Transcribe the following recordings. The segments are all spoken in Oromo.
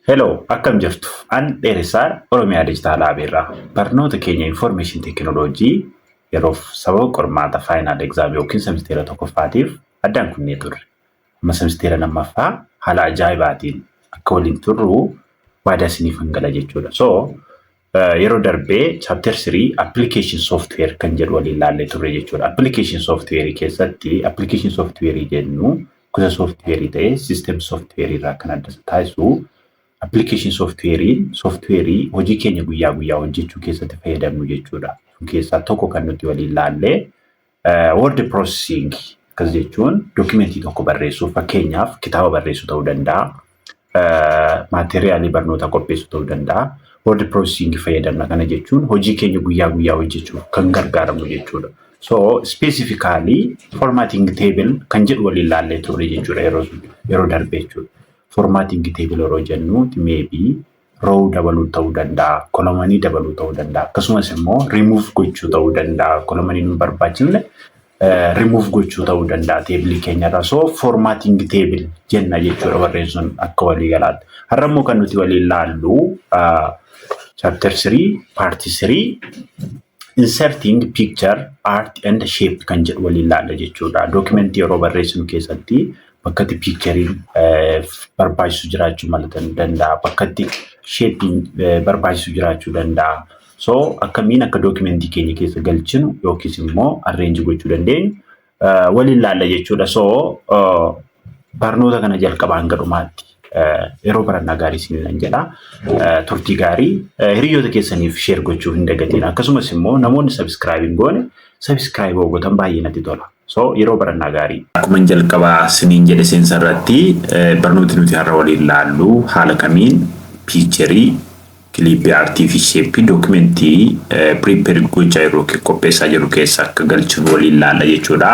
Hello, akkam jirtu? An Dheeressaa Oromiyaa Digital Hub barnoota keenya Information Technology yeroof sababa qormaata final exam yookiin semisteera tokkoffaatiif addaan kunnee turre. Amma semisteera lammaffaa haala ajaa'ibaatiin akka waliin turru waadaa isiniif gala jechuudha. So yeroo darbee chapter 3 application software kan jedhu waliin laallee turre jechuudha. Application software keessatti, application software jennu gosa software ta'ee system software irraa kan adda taasisu, application software software hojii keenya guyyaa guyyaa hojjechuu keessatti fayyadamnu jechuudha. Sun keessaa tokko kan nuti waliin laallee word processing. Akkas jechuun dookimentii tokko barreessuu, fakkeenyaaf kitaaba barreessuu ta'uu danda'a. Maateriyaalii barnoota qopheessuu ta'uu danda'a. Word processing fayyadamna. Kana jechuun hojii keenya guyyaa guyyaa hojjechuuf kan gargaaramnu jechuudha. So specifically formatting table kan jedhu waliin laallee turre jechuudha yeroo darbe jechuudha. Formatting table yeroo jennu maybe row dabaluu ta'uu danda'a, columnii dabaluu ta'uu danda'a, akkasumas immoo remove gochuu ta'uu danda'a, columnii nu barbaachifne remove gochuu ta'uu danda'a tableii keenyarraa. So formatting table jenna jechuudha warreen sun akka walii galaatti. Har'a immoo kan nuti waliin laallu chapter 3 part 3 inserting picture, art and shape kan jedhu waliin laalla jechuudha. Dookimentii yeroo barreessinu keessatti bakka itti pictureiin barbaachisu jiraachuu mala danda'a. Bakka itti shapeiin barbaachisu jiraachuu danda'a. So akkamiin akka dookimentii keenya keessa galchinu yookiis immoo arrange gochuu dandeenyu waliin laalla jechuudha. So barnoota kana jalqabaa hanga dhumaatti yeroo barannaa gaarii isiniin jedha. Turtii gaarii. Hiriyoota keessaniif share gochuu hin dagatiin. Akkasumas immoo namoonni subscribe hin goone subscribe gootan baay'ee natti tola. So yeroo barannaa gaarii. Akkuma jalqabaa siniin jedhe seensa irratti, barnooti nuti har'a waliin laallu haala kamiin pictureii, clip artii fi shapeii dookimentii prepare gochaa jiru yookiin qopheessaa jiru keessa akka galchinu waliin laalla jechuudha.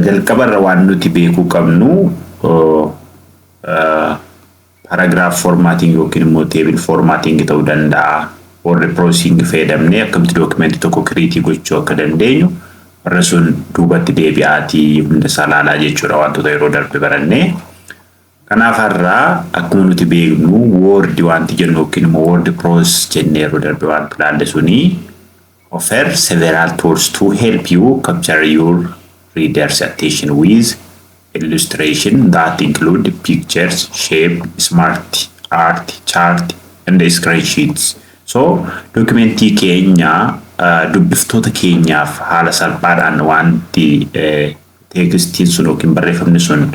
Jalqabarra waan nuti beekuu qabnu paragraph formatting yookiin immoo table formatting ta'uu danda'a. Word processing fayyadamnee akkamitti dookimentii tokko create gochuu akka dandeenyu warra sun duubatti deebi'aatii hunda isaa ilaalaa jechuudha, wantoota yeroo darbe barannee. Kanaaf har'aa akkuma nuti beeknu Word wanti jennu yookiin immoo word process jennee yeroo darbe wanti ilaalle suni offer several tools to help you capture your readers' attention with illustration that include pictures, shape, smart art, chart and screenshots. So dookimentii keenya dubbiftoota keenyaaf haala salphaadhaan wanti textiin sun yookiin barreeffamni sun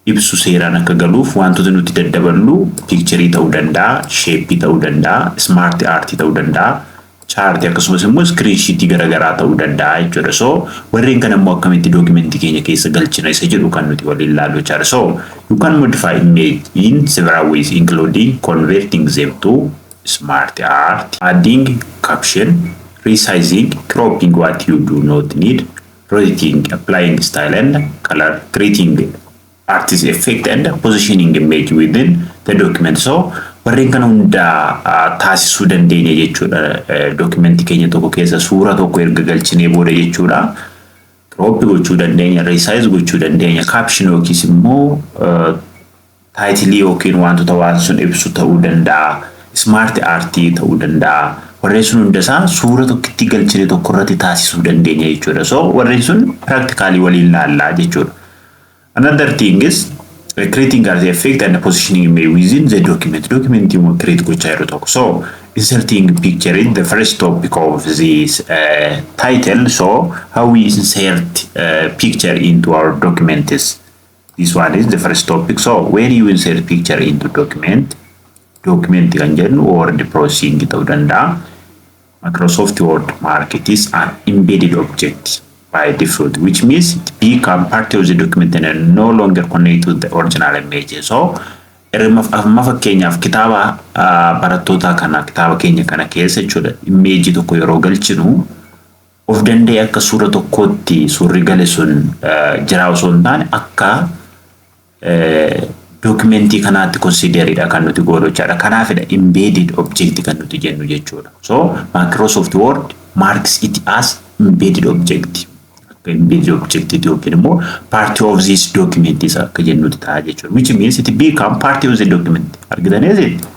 ibsu seeraan akka galuuf wantoota nuti daddaballu pictureii ta'uu danda'a, shapeii ta'uu danda'a, smart artii ta'uu danda'a, chartii, akkasumas immoo screenshotii garaagaraa ta'uu danda'a jechuudha. So warreen kana immoo akkamitti dookimentii keenya keessa galchina isa jedhu kan nuti waliin ilaallu jechuudha. So you can modify image in several ways, including converting them to smart art, adding caption, resizing, cropping what you do not need, rotating, applying style and color, creating artist effect and positioning image within the document. So warreen kana hundaa taasisuu dandeenya jechuudha. Dookimentii keenya tokko keessa suura tokko erga galchinee booda jechuudha. Crop gochuu dandeenya, resize gochuu dandeenya, caption yookiis immoo titleii yookiin wantoota waan sun ibsu ta'uu danda'a. Smart artii ta'uu danda'a. Warreen sun hundasaa suura tokkotti galchine tokko irratti taasisuu dandeenya jechuudha. So warreen sun practically waliin laallaa jechuudha. Another thing is creating art effect and positioning image within the document. Document immoo create gochaa yeroo tokko. So inserting picture is the first topic of this title. So how we insert picture into our document is this one is the first topic. So when you insert picture into document, document kan jennu word processing ta'uu danda'a. Microsoft Word mark it is an embedded object by default, which means it become part of the document and no longer connect to the original image. So amma fakkeenyaaf kitaaba barattootaa kana, kitaaba keenya kana keessa jechuudha, imageii tokko yeroo galchinu of danda'e akka suura tokkootti suurri gale sun jira osoo hin taane akka dookimentii kanaatti consideriidha kan nuti goonu jechaadha. Kanaafidha embedded object kan nuti jennu jechuudha. So Microsoft Word marks it as embedded object. Akka embedded object yookiin immoo part of this document isa akka jennuti ta'a jechuudha. Which means it become part of the document. Argitanii asitti?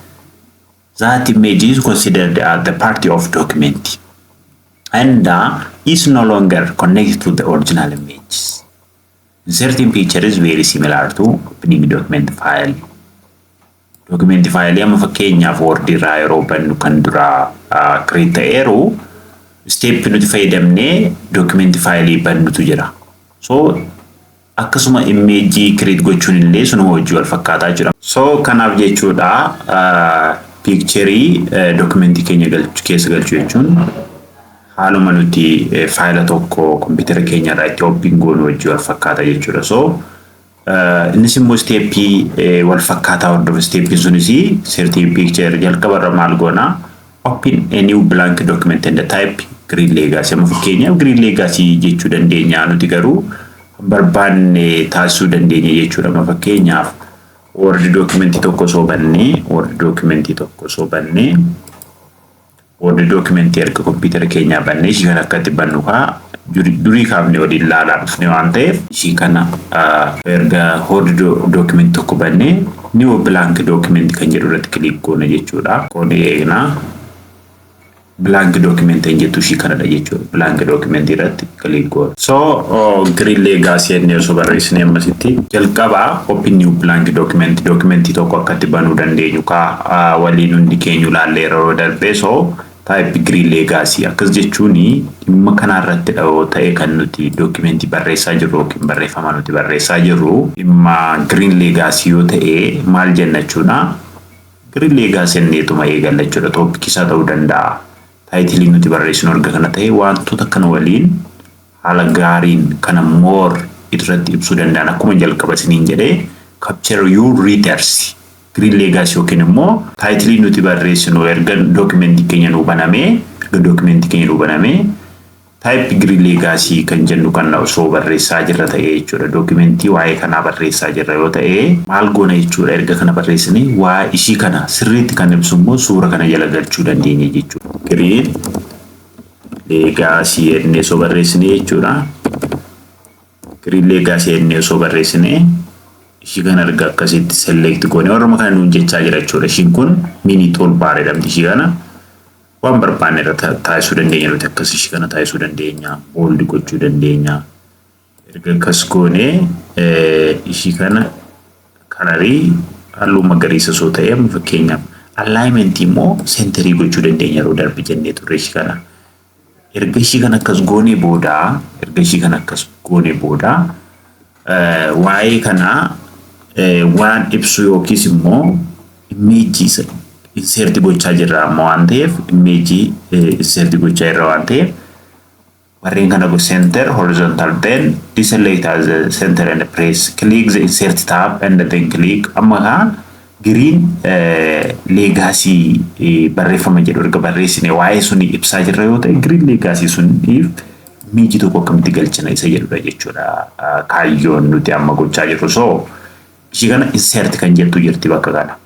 That image is considered as the part of document and is no longer connected to the original image. Inserting picture is very similar to opening document file. Document file amma fakkeenyaaf Word irraa yeroo bannu kan duraa create ta'eeru, step nuti fayyadamnee document file bannutu jira. So akkasuma image create gochuun illee sunuma hojii wal fakkaataa jira. So kanaaf jechuudha, picture documentii keenya keessa galchuu jechuun haaluma nuti faayila tokko kompiitara keenya irraa itti open goonu wajjin wal fakkaata jechuudha. So innis immoo stepii wal fakkaataa hordofa. Stepiin sunis inserting picture jalqaba irra maal goona? Open a new blank document and type Green Legacy. Amma fakkeenyaaf Green Legacy jechuu dandeenya, nuti garuu barbaanne taasisuu dandeenya jechuudha. Amma fakkeenyaaf Word documentii tokko osoo bannee, Word documentii tokko osoo bannee, Word documentii erga kompiitara keenyaa bannee, ishii kana akkatti bannu kaa durii kaafne waliin ilaalaa dhufne waan ta'eef, ishii kana erga Word documentii tokko bannee, new blank document kan jedhu irratti click goona jechuudha. Goone eegnaa. Blank document kan jettu ishii kanadha jechuudha. Blank document irratti click goona. So Green Legacy jennee osoo barreessine, ammasitti jalqabaa open new blank document, documentii tokko akkatti banuu dandeenyu kaa waliin hundi keenyu ilaallee yeroo darbee. So type Green Legacy akkas jechuun dhimma kanarratti yoo ta'e, kan nuti documentii barreessaa jirru yookiin barreeffama nuti barreessaa jirru dhimma Green Legacy yoo ta'e, maal jenna jechuudha? Green Legacy jenneetuma eegalla jechuudha. Topicii isaa ta'uu danda'a. Titleii nuti barreessinu erga kana ta'e, wantoota kana waliin haala gaariin kana more irratti ibsuu danda'an, akkuma jalqaba isiniin jedhee, capture your readers. Green Legacy yookiin immoo titleii nuti barreessinu erga documentii keenya nuu banamee, erga documentii keenya nuu banamee, type Green Legacy kan jennu kan osoo barreessaa jirra ta'e jechuudha. Documentii waa'ee kanaa barreessaa jirra yoo ta'e, maal goona jechuudha? Erga kana barreessine, waa ishii kana sirriitti kan ibsu immoo suura kana jala galchuu dandeenya jechuudha. Green Legacy jennee osoo barreessine jechuudha. Green Legacy jennee osoo barreessine, ishii kana erga akkasitti select goone, warra kana nuun jechaa jira jechuudha. Ishiin kun mini toolbar jedhamti. Ishii kana waan barbaanne irra taasisuu dandeenya nuti, akkas ishii kana taasisuu dandeenya, bold gochuu dandeenya. Erga akkas goone, ishii kana colorii halluu magariisa osoo ta'e fakkeenyaaf, alignmentii immoo centerii gochuu dandeenya, yeroo darbe jennee turre ishii kana. Erga ishii kana akkas goonee boodaa, erga ishii kana akkas goonee boodaa, waa'ee kanaa waan ibsu yookiis immoo imageii insert gochaa jirra amma waan ta'eef, imageii insert gochaa jirra waan ta'eef, warreen kana go center, horizontal, then deselect as the center and press, click the insert tab and then click. Amma kaan Green Legacy barreeffama jedhu erga barreessine, waa'ee suni ibsaa jirra yoo ta'e, Green Legacy suniif imageii tokko akkamitti galchina isa jedhudha jechuudha kaayyoon nuti amma gochaa jirru. So ishii kana insert kan jettu jirti bakka kana.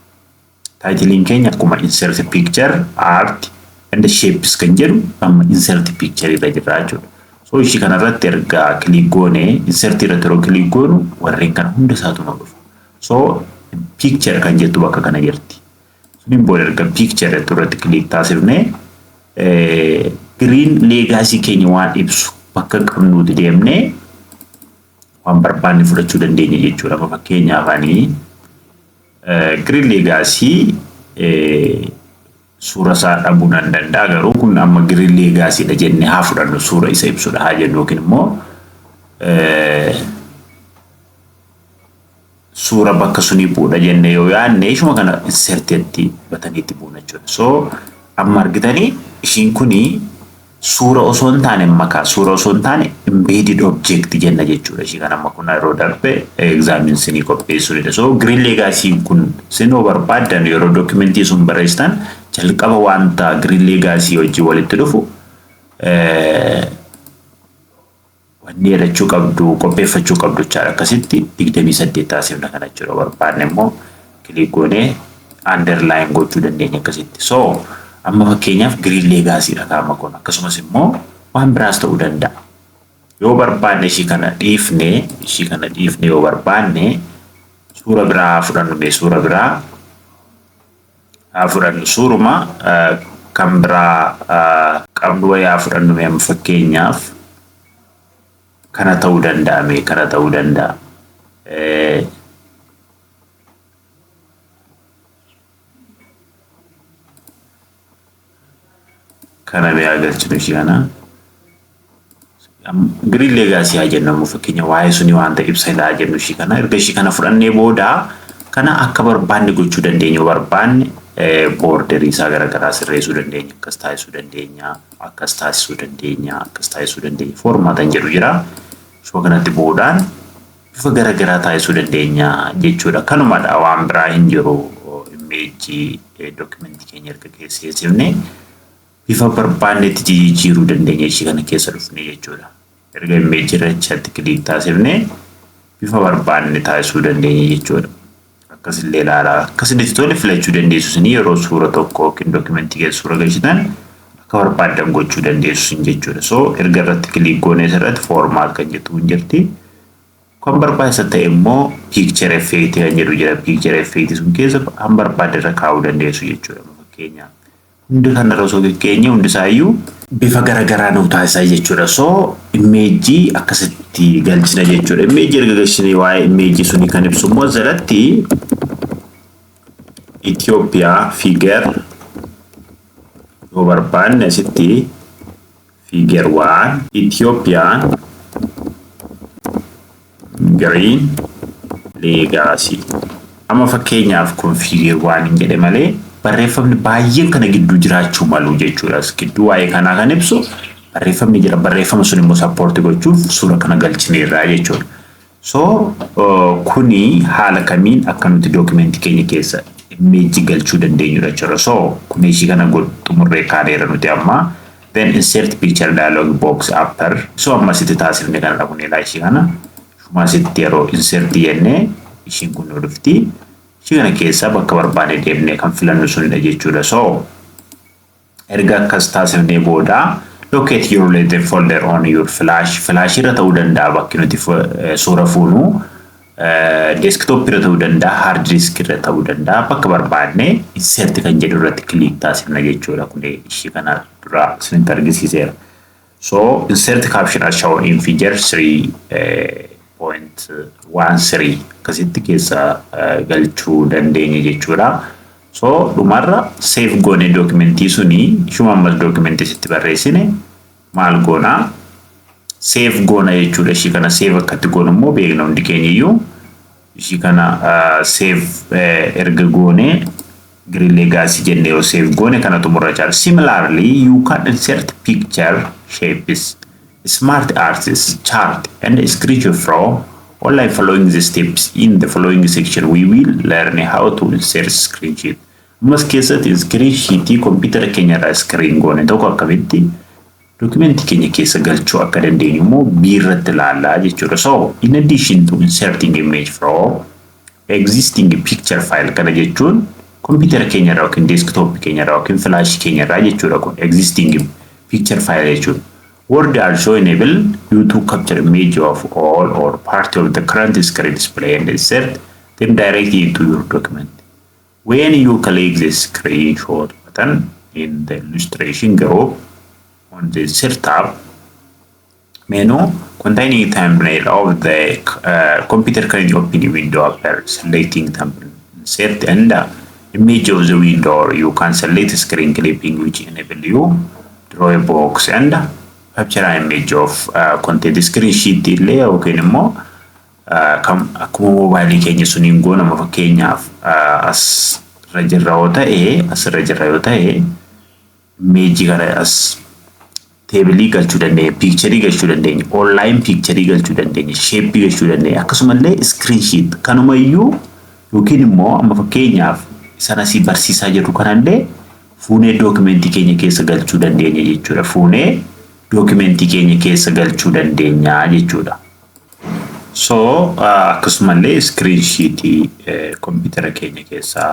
Titleiin keenya akkuma insert picture, art and shapes kan jedhu, amma insert picture irra jirra jechuudha. So ishii kanarratti erga click goone, insert irratti yeroo click goonu, warreen kana hunda isaatu nu dhufa. So picture kan jettu bakka kana jirti. Suniin booda erga picture irratti click taasifne, Green Legacy keenya waan ibsu bakka qabnuuti deemnee waan barbaanne fudhachuu dandeenya jechuudha. Amma fakkeenyaaf ani Green Legacy suura isaa dhabuu nan danda'a, garuu kun amma Green Legacy dha jennee haa fudhannu, suura isa ibsudha haa jennu, yookiin immoo suura bakka sunii bu'uudha jennee yoo yaadne, ishuma kana inserteetti bataniitti buuna jechuudha. So amma argitanii, ishiin kuni suura osoo hin taane, makaa suura osoo hin taane, embedded object jenna jechuudha. Ishii kana amma kun yeroo darbe examiin sinii qopheessuudha. So Green Legacy kun sinoo barbaaddan, yeroo documentii sun barreessitan, jalqaba wanta Green Legacy wajjin walitti dhufu wanni jedhachuu qabdu, qopheeffachuu qabdu jechaadha. Akkasitti 28 taasifna kana jechuudha. Barbaadne immoo click goonee underline gochuu dandeenya akkasitti. So amma fakkeenyaaf Green Legacy dha kaama kun, akkasumas immoo waan biraas ta'uu danda'a. Yoo barbaanne ishii kana dhiifne, ishii kana dhiifne, yoo barbaanne suura biraa fudhannu, mee suura biraa Haa fudhannu, suuruma kan biraa qabnu wayii haa fudhannu. Mee amma fakkeenyaaf kana ta'uu danda'a, mee kana ta'uu danda'a. Kana mee haa galchinu ishii kana. Green Legacy haa jennu amma fakkeenya, waa'ee suni waan ta'e ibsa ilaa jennu ishii kana. Erga ishii kana fudhannee booda kana akka barbaanne gochuu dandeenya. Barbaanne borderii isaa garaagaraa sirreessuu dandeenya. Akkas taasisuu dandeenya. Akkas taasisuu dandeenya. Akkas taasisuu dandeenya. Format jedhu jira. Ishuma kanatti bu'uudhaan bifa garaagaraa taasisuu dandeenya jechuudha. Kanumadha, waan biraa hin jiru. Imageii documentii keenya erga keesseessifne bifa barbaannetti jijjiiruu dandeenya ishii kana keessa dhufne jechuudha. Erga imageii irratti click taasifne bifa barbaanne taasisuu dandeenya jechuudha. Akkasillee ilaalaa, akkasinitti tole filachuu dandeessu isin. Yeroo suura tokko yookiin documentii keessa suura galchitan akka barbaaddan gochuu dandeessu isin jechuudha. So erga irratti click goonee irratti format kan jettu hin jirti. Kan barbaachisa ta'e immoo picture effect kan jedhu jira. Picture effect sun keessa kan barbaadde irra kaa'uu dandeessu jechuudha. Fakkeenyaaf hundi kanarra osoo keenya hundi isaayyuu bifa garaagaraa nu taasisaa jechuudha. So imageii akkasitti galchina jechuudha. Imageii erga galchine waa'ee imageii suni kan ibsu immoo jalatti Itoophiyaa figure yoo barbaanne asitti figure 1, Itoophiyaan Green Legacy. Amma fakkeenyaaf kun figure 1 hin jedhe malee barreeffamni baay'een kana gidduu jiraachuu malu jechuudha. Gidduu waa'ee kanaa kan ibsu barreeffamni jira. Barreeffama sun immoo supportii gochuuf suura kana galchineerraa jechuudha. So kuni haala kamiin akka nuti documentii keenya keessa imageii galchuu dandeenyudha jechuudha. So kun ishii kana xumurree kaaneera nuti amma. Then insert picture dialog box appear. So amma asitti taasifne kanadha, kun ilaa ishii kana. Shuma asitti yeroo insert jennee ishiin kun nu dhufti. Ishii kana keessa bakka barbaanne deemnee kan filannu sunidha jechuudha. So erga akkas taasifnee booda locate your related folder on your flash. Flash irra ta'uu danda'a bakki nuti suura fuunu. Desktop irra ta'uu danda'a, hard disk irra ta'uu danda'a. Bakka barbaanne insert kan jedhu irratti click taasifna jechuudha. Kun ishii kana dura isinitti argisiiseera. So insert caption as shown in figure 3.13 akkasitti keessa galchuu dandeenya jechuudha. So dhumarra save goone documentii suni, ishuma ammas documentii sitti barreessine maal goonaa, save goona jechuudha. Ishii kana save akkatti goonu immoo beekna hundi keenya iyyuu. Ishii kana save erga goone, Green Legacy jennee yoo save goone kana xumurra jira. Similarly, you can insert picture, shapes, smart arts, chart and screenshot from online following the steps. In the following section, we will learn how to insert screenshot. Ammas keessatti screenshotii kompiitara keenya irraa screen goone tokko akkamitti documentii keenya keessa galchuu akka dandeenyu immoo biirratti ilaallaa jechuudha. So in addition to inserting image from existing picture file, kana jechuun kompiitara keenya irraa yookiin desktop keenya irraa yookiin flash keenya irraa jechuudha, kun existing picture file jechuudha. Word also enable you to capture image of all or part of the current screen display and insert them directly into your document. When you click the screenshot button in the illustration group on the Insert tab menu containing thumbnail of the computer currently open window appear. Selecting thumbnail, insert and image of the window, or you can select screen clipping, which enable you draw a box and capture an image of content. Screenshot illee yookiin immoo akkuma moobaayilii keenya suniin goonama. Fakkeenyaaf as irra jirra yoo ta'e, asirra jirra yoo ta'e, imageii kana as tableii galchuu dandeenya, pictureii galchuu dandeenya, online pictureii galchuu dandeenya, shapeii galchuu dandeenya, akkasumallee screenshot kanumayyuu yookiin immoo amma fakkeenyaaf isaan asii barsiisaa jirru kanallee fuunee documentii keenya keessa galchuu dandeenya jechuudha. Fuunee documentii keenya keessa galchuu dandeenya jechuudha. So akkasumallee screenshotii kompiitara keenya keessaa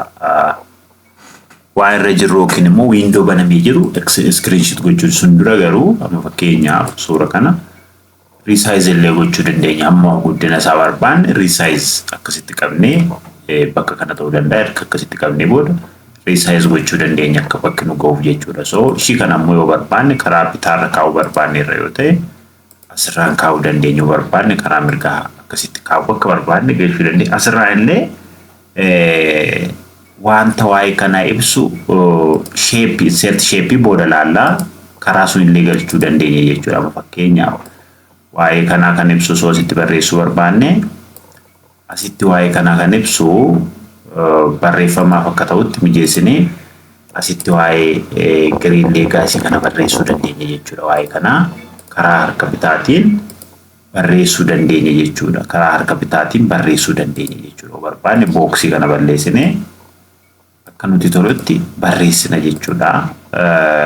waa irra jirru yookiin immoo window banamee jiru screenshot gochuun sun dura garuu amma fakkeenyaaf suura kana resize illee gochuu dandeenya. Amma guddina isaa barbaanne resize akkasitti qabnee bakka kana ta'uu danda'a. Erga akkasitti qabnee booda Resize gochuu dandeenya akka bakki nu ga'uuf jechuudha. So ishii kana ammoo yoo barbaanne, karaa bitaarra kaa'uu barbaanne irra yoo ta'e, asirraan kaa'uu dandeenya. Yoo barbaanne karaa mirgaa akkasitti kaa'uu, akka barbaanne galchuu dandeenya. Asirraan illee wanta waa'ee kanaa ibsu shape, insert shape booda laallaa, karaa sun illee galchuu dandeenya jechuudha. Amma fakkeenyaaf waa'ee kanaa kan ibsu soo asitti barreessuu barbaanne, asitti waa'ee kanaa kan ibsu barreeffamaaf akka ta'utti mijeessinee asitti waa'ee Green Legacy kana barreessuu dandeenya jechuudha. Waa'ee kanaa karaa harka bitaatiin barreessuu dandeenya jechuudha. Karaa harka bitaatiin barreessuu dandeenya jechuudha. Yoo barbaanne box kana balleessinee akka nuti tolutti barreessina jechuudha.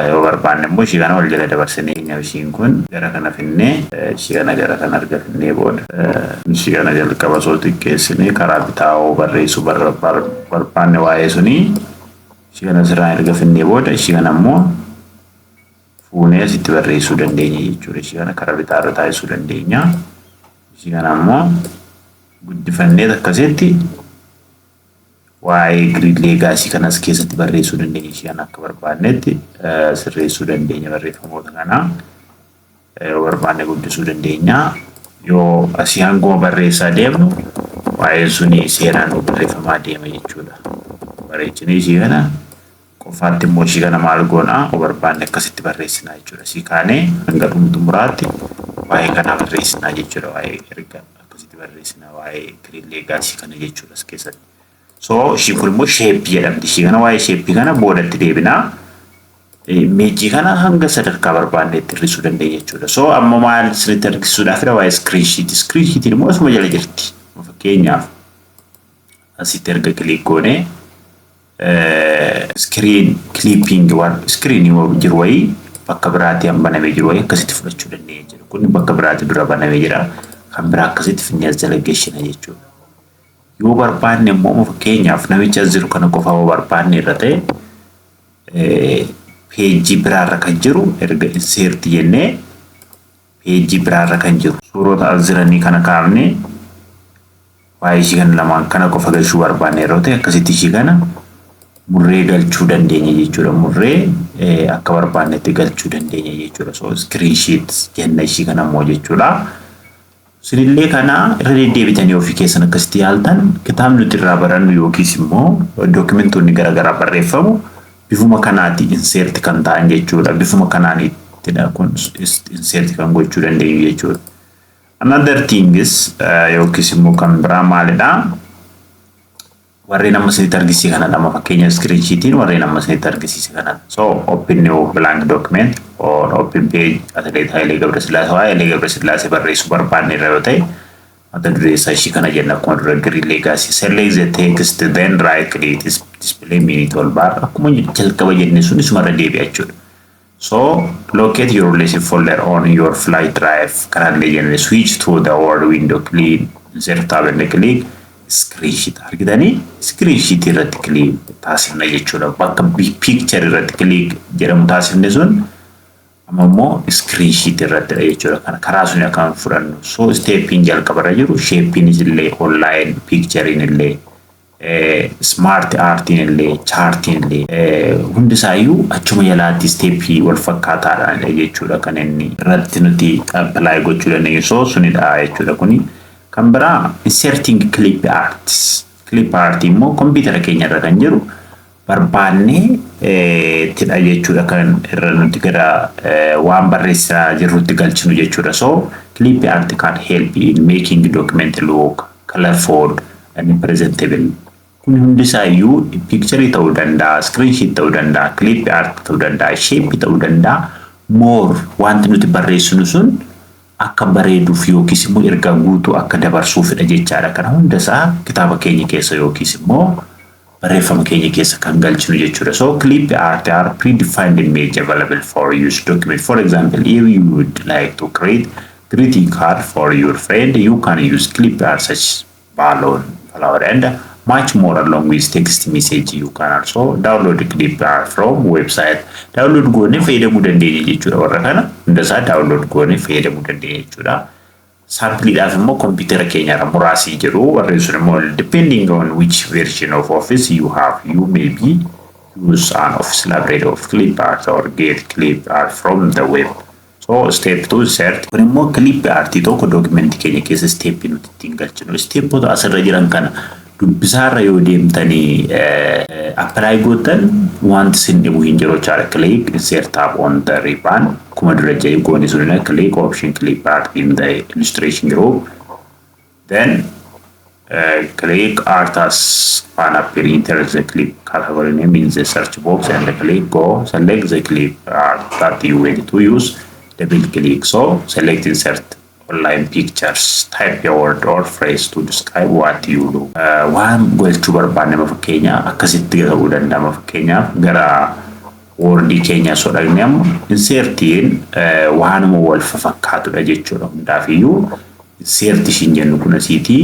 Yoo barbaanne immoo ishii kana wal jala dabarsinee, ishiin kun gara kana finnee, ishii kana gara kana arga finnee, booda ishii kana jalqaba soo xiqqeessinee, karaa bitaa yoo barreessuu barbaanne waa'ee sunii, ishii kana sirraan erga finnee booda, ishii kana immoo fuunee asitti barreessuu dandeenya jechuudha. Ishii kana karaa bitaarra taasisuu dandeenya. Ishii kana immoo guddifannee akkasitti waa'ee Green Legacy kanas keessatti barreessuu dandeenya. Ishii kana akka barbaannetti sirreessuu dandeenya barreeffamoota kana. Yoo barbaanne guddisuu dandeenya. Yoo asii hanguma barreessaa deemnu, waa'een suni seeraan barreeffamaa deema jechuudha. Bareechinee ishii kana qofaatti immoo ishii kana maal goonaa? Yoo barbaanne akkasitti barreessinaa jechuudha. Asii kaanee hanga xumuraatti waa'ee kanaa barreessinaa jechuudha. Waa'ee erga akkasitti barreessinaa waa'ee Green Legacy kana jechuudha as keessatti. So ishiin kun immoo shape jedhamti. Ishii kana, waa'ee shape kana boodatti deebinaa. Image kana hanga sadarkaa barbaannetti hir'isuu dandeenya jechuudha. So amma maal isinitti argisiisuudhaaf waa'ee screensheet. Screensheetiin immoo asuma jala jirti. Fakkeenyaaf asitti erga click goonee, screen clipping, waan screen jiru wayii bakka biraatti han banamee jiru wayii akkasitti fudhachuu dandeenya jechuudha. Kun bakka biraatti dura banamee jira. Kan biraa akkasitti finnee as jala geessina jechuudha. Yoo barbaanne immoo, fakkeenyaaf namicha as jiru kana qofa yoo barbaanne irra ta'e, page biraarra kan jiru erga insert jennee, page biraarra kan jiru suurota as jiranii kana kaafnee, waa'ee ishii kana lamaan kana qofa galchuu barbaanne yeroo ta'e, akkasitti ishii kana murree galchuu dandeenya jechuudha. Murree akka barbaannetti galchuu dandeenya jechuudha. So screensheet jenna ishii kana immoo jechuudha. Isinillee kana irra deddeebitanii ofii keessan akkasitti yaaltan, kitaabni nuti irraa barannu yookiis immoo dookimentoonni garaagaraa barreeffamu bifuma kanaatti insert kan ta'an jechuudha. Bifuma kanaanittidha kun insert kan gochuu dandeenyu jechuudha. Another thing is, yookiis immoo kan biraa maalidhaa? Warreen amma isinitti argisiise kana lama, fakkeenya screensheetiin warreen amma isinitti argisiise kana. So open new blank document or open page Atleet Hayilee Gabrasillaasee, waa'ee Hayilee Gabrasillaasee barreessuu barbaanne irra yoo ta'e, mata duree isaa ishii kana jenna, akkuma dura Green Legacy. Select the text, then right click display mini toolbar, akkuma jalqaba jenne sun isumarra deebi'a jechuudha. So locate your relative folder on your flash drive kanallee jenne, switch to the Word window, click insert tab and click screensheet. Argitanii, screensheet irratti click taasifna jechuudha. Bakka picture irratti click jedhamu taasifne sun amma immoo screensheet irrattidha jechuudha. Kana karaa sun akka fudhannu. So stepiin jalqabarra jiru, shapeiinis illee, online picturein illee, smart artiin illee, chartiin illee, hundisaayyuu achuma jalaatti step wal fakkaataadhaan jechuudha kan inni irratti nuti apply gochuu dandeenyu. So sunidha jechuudha kuni. Kan biraa inserting clip arts. Clip art immoo kompiitara keenya irra kan jiru barbaannee ittidha jechuudha kan irra nuti gara waan barreessaa jirrutti galchinu jechuudha. So clip art can help in making document look colorful and presentable. Kun hundisaayyuu picture ta'uu danda'a, screenshot ta'uu danda'a, clip art ta'uu danda'a, shape ta'uu danda'a. More wanti nuti barreessinu sun akka bareeduuf yookiis immoo ergaa guutuu akka dabarsuufidha jechaadha. Kana hundasaa kitaaba keenya keessa yookiis immoo barreeffama keenya keessa kan galchinu jechuudha. So clip art are predefined image available for use document. For example, if you would like to create greeting card for your friend, you can use clip art such balloon, flower and much more along with text message. You can also download clip art from website. Download goonee fayyadamuu dandeenya jechuudha. Warra kana hundasaa download goonee fayyadamuu dandeenya jechuudha. Sampleiidhaaf immoo kompiitara keenyarra muraasii jiru. Warreen sun immoo depending on which version of Office you have, you may be Use an office library of clip art or get clip art from the web. So step 2, insert. Kun immoo clip artii tokko dookimentii keenya keessa step nuti ittiin galchinu. Stepota asirra jiran kana dubbisaarra yoo deemtanii apply gootan, wanti isin dhibu hin jiru jechaadha. Click insert tab on the ribbon. Akkuma dura jedhe gooni sun, click option clip art in the illustration group. Then click art as an appear, enter the clip category name in the search box and click go. Select the clip art that you want to use, double click. So select insert online pictures, type a word or phrase to describe what you do. Waan galchuu barbaanne, fakkeenya akkasitti ta'uu danda'a. Fakkeenyaaf gara Wordii keenya osoo dhaqne, amma insertiin waanuma wal fakkaatudha jechuudha. Hundaafiyyuu insert ishiin jennu kun asiitii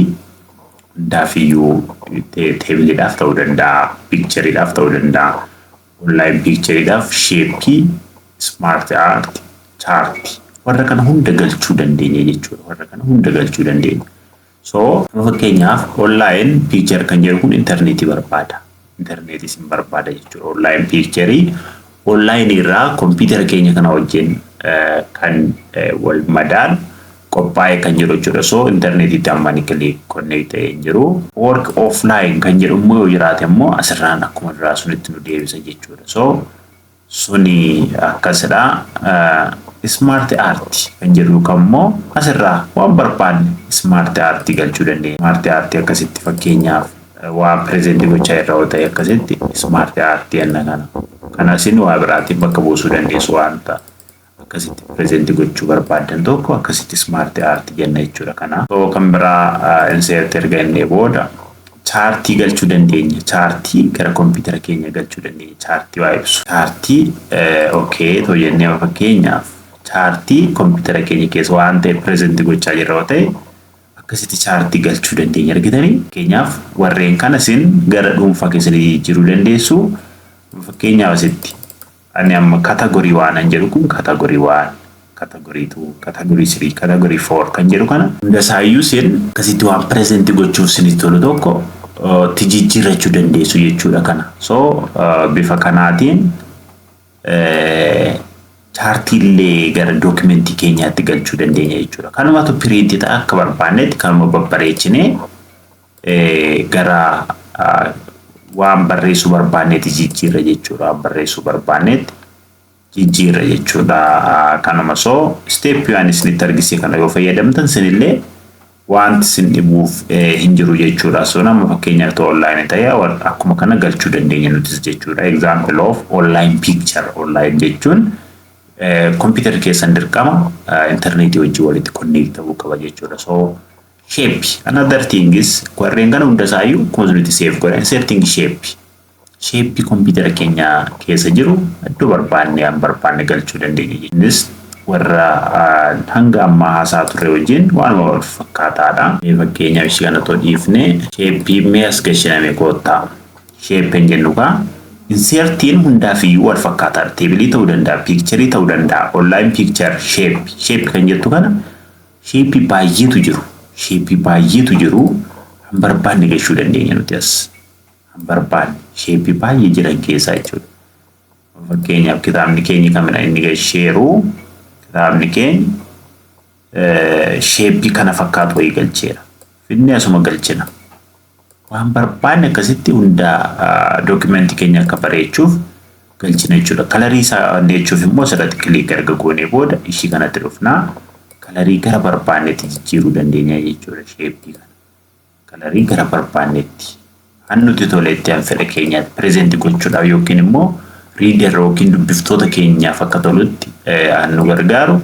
hundaafiyyuu tableiidhaaf ta'uu danda'a, pictureiidhaaf ta'uu danda'a, online pictureiidhaaf, shapeii, smart art, chartii, warra kana hunda galchuu dandeenya jechuudha. Warra kana hunda galchuu dandeenya. So fakkeenyaaf online picture kan jedhu kun intarneetii barbaada. Intarneetii isin barbaada jechuudha. Online pictureii online irraa kompiitara keenya kana wajjin kan wal madaalu qophaa'ee kan jiru jechuudha. So intarneetiitti amma ni click connect ta'ee hin jiru. Work offline kan jedhu immoo yoo jiraate immoo asirraan akkuma duraa sunitti nu deebisa jechuudha. So suni akkasidha. Smart art kan jedhu kammoo asirraa waan barbaanne smart art galchuu dandeenya. Smart art akkasitti, fakkeenyaaf waan present gochaa irra yoo ta'e, akkasitti smart art jenna kana. Kana isin waa biraatiin bakka buusuu dandeessu. Wanta akkasitti present gochuu barbaaddan tokko akkasitti smart art jenna jechuudha kana. So kan biraa insert erga innee booda chartii galchuu dandeenya. Chartii gara kompiitara keenya galchuu dandeenya. Chartii waa ibsu. Chartii okay too jennee, fakkeenyaaf chartii kompiitara keenya keessa waan ta'e present gochaa jirra yoo ta'e, akkasitti chartii galchuu dandeenya, argitanii. Fakkeenyaaf warreen kana isin gara dhuunfaa keessanii jijjiiruu dandeessu. Fakkeenyaaf asitti ani amma category one an jedhu kun category 1, category 2, category 3, category 4 kan jedhu kana hunda isaayyuu isin akkasitti waan present gochuuf isinitti tolu tokko itti jijjiirrachuu dandeessu jechuudha kana. So bifa kanaatiin chartiillee gara dookimentii keenyaatti galchuu dandeenya jechuudha. Kanumatu print ta'a akka barbaannetti, kanuma babbareechinee gara waan barreessuu barbaannetti jijjiirra jechuudha. Waan barreessuu barbaannetti jijjiirra jechuudha. Kanuma so stepii waan isinitti argisiise kana yoo fayyadamtan, isinillee wanti isin dhibuuf hin jiru jechuudha. So nama fakkeenyaaf online ta'e akkuma kana galchuu dandeenya nutis jechuudha. Example of online picture. Online jechuun kompiitarri keessan dirqama intarneetii wajjin walitti connect ta'uu qaba jechuudha. So shape, another thing is, warreen kana hunda isaayyuu akkuma nuti save godha, inserting shape, shape kompiitara keenya keessa jiru iddoo barbaanne an barbaanne galchuu dandeenya. Innis warra hanga ammaa haasaa turre wajjin waanuma wal fakkaataadha. Fakkeenyaaf ishii kana too dhiifne, shapeii mee as gashiname koottaa. Shapeen jennu kaa insertiin hundaaf iyyuu wal fakkaataadha. Tableii ta'uu danda'a, pictureii ta'uu danda'a, online picture, shape. Shape kan jettu kana shapeii baay'eetu jiru. Shapeii baay'eetu jiru. Han barbaanne gashuu dandeenya nuti as. Han barbaanne shapeii baay'ee jiran keessaa jechuudha. Fakkeenyaaf kitaabni keenya kamidha inni gasheeru? Kitaabni keenya shapeii kana fakkaatu wayii galcheera. Finne asuma galchina. Waan barbaanne akkasitti hunda dookimentii keenya akka bareechuuf galchina jechuudha. Colorii isaa jechuuf immoo asirratti click erga goonee booda ishii kanatti dhufnaa. Colorii gara barbaannetti jijjiiruu dandeenya jechuudha shapeii kana. Colorii gara barbaannetti han nuti toletti, han fedha keenyaatti present gochuudhaaf yookiin immoo reader yookiin dubbiftoota keenyaaf akka tolutti han nu gargaaru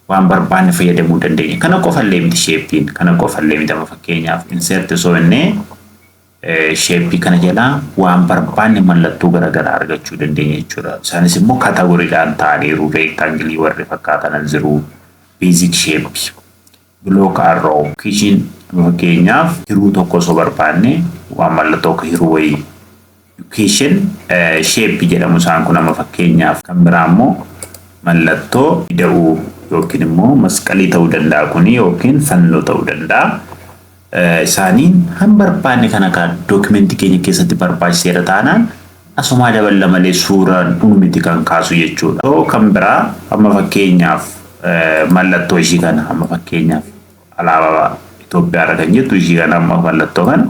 waan barbaanne fayyadamuu dandeenya. Kana qofallee miti shapeiin, kana qofallee miti. Amma fakkeenyaaf insert osoo innee shapeii kana jalaa waan barbaanne mallattoo garaagaraa argachuu dandeenya jechuudha. Isaanis immoo categorydhaan ta'aniiru, rectangleii warri fakkaatan jiru, basic shapeii, block arrow, kitchen, fakkeenyaaf hiruu tokko osoo barbaanne waan mallattoo akka hiruu wayii, equation shapeii jedhamu isaan kun. Amma fakkeenyaaf kan biraa immoo mallattoo ida'uu yookiin immoo masqalii ta'uu danda'a kuni, yookiin fannoo ta'uu danda'a. Isaaniin han barbaanne kana kan dookimentii keenya keessatti barbaachiseera taanaan Asumaa daballa malee suuraan miti kan kaasu jechuudha. So kan biraa amma fakkeenyaaf mallattoo ishii kana, amma fakkeenyaaf alaabaa Itoophiyaa irra kan jirtu ishii kana, amma mallattoo kana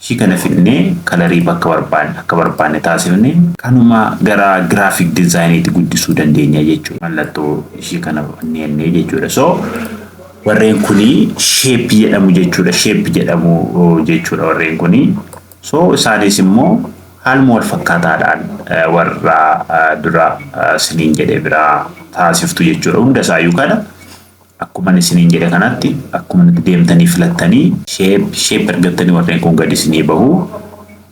ishii kana fidnee colorii bakka barbaanne akka barbaanne taasifne kanuma gara graphic designiitti guddisuu dandeenya jechuudha. Mallattoo ishii kana neennee jechuudha. So warreen kuni shape jedhamu jechuudha. Shape jedhamu jechuudha warreen kuni. So isaanis immoo haaluma wal fakkaataadhaan warra dura siniin jedhe biraa taasiftu jechuudha. Hunda isaayyuu kana akkuma isiniin jedhe kanatti akkuma itti deemtanii filattanii shape argattanii warreen kun gadi isinii bahu.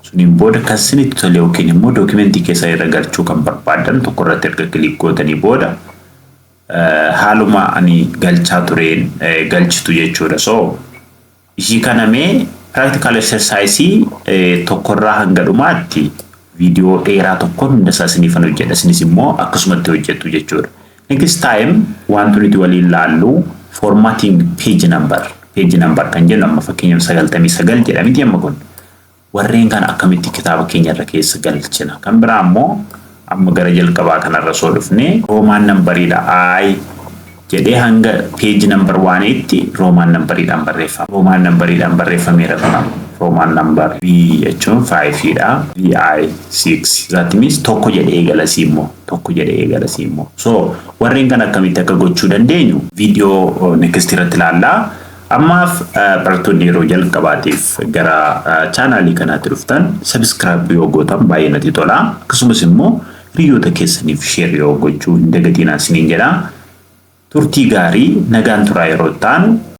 Suniin booda kan isinitti tole yookiin immoo documentii keessa irra galchuu kan barbaadan tokko irratti erga click gootanii booda haaluma ani galchaa tureen galchitu jechuudha. So ishii kana mee practical exercise tokkorraa hanga dhumaatti viidiyoo dheeraa tokkoon hunda isaa isiniifan hojjedha. Isinis immoo akkasumatti hojjettu jechuudha. Next time wanti nuti waliin laallu formatting page number. Page number kan jennu amma fakkeenyaaf 99 jedhamiti amma kun. Warreen kana akkamitti kitaaba keenya irra keessa galchina? Kan biraa immoo amma gara jalqabaa kanarra soo dhufne Roman numberiidha. I jedhee hanga page number oneitti Roman numberiidhaan barreeffama. Roman numberiidhaan barreeffameera kun amma. Roman number V jechuun 5dha. VI 6. That means tokko jedhee eegalasii immoo, tokko jedhee eegalasii immoo. So warreen kan akkamitti akka gochuu dandeenyu viidiyoo next irratti ilaallaa. Ammaaf barattoonni yeroo jalqabaatiif gara channelii kanaatti dhuftan subscribe yoo gootan baay'ee natti tola. Akkasumas immoo hiriyoota keessaniif share yoo gochuu hin dagatinaa isiniin jedha. Turtii gaarii, nagaan turaa yeroo ta'an.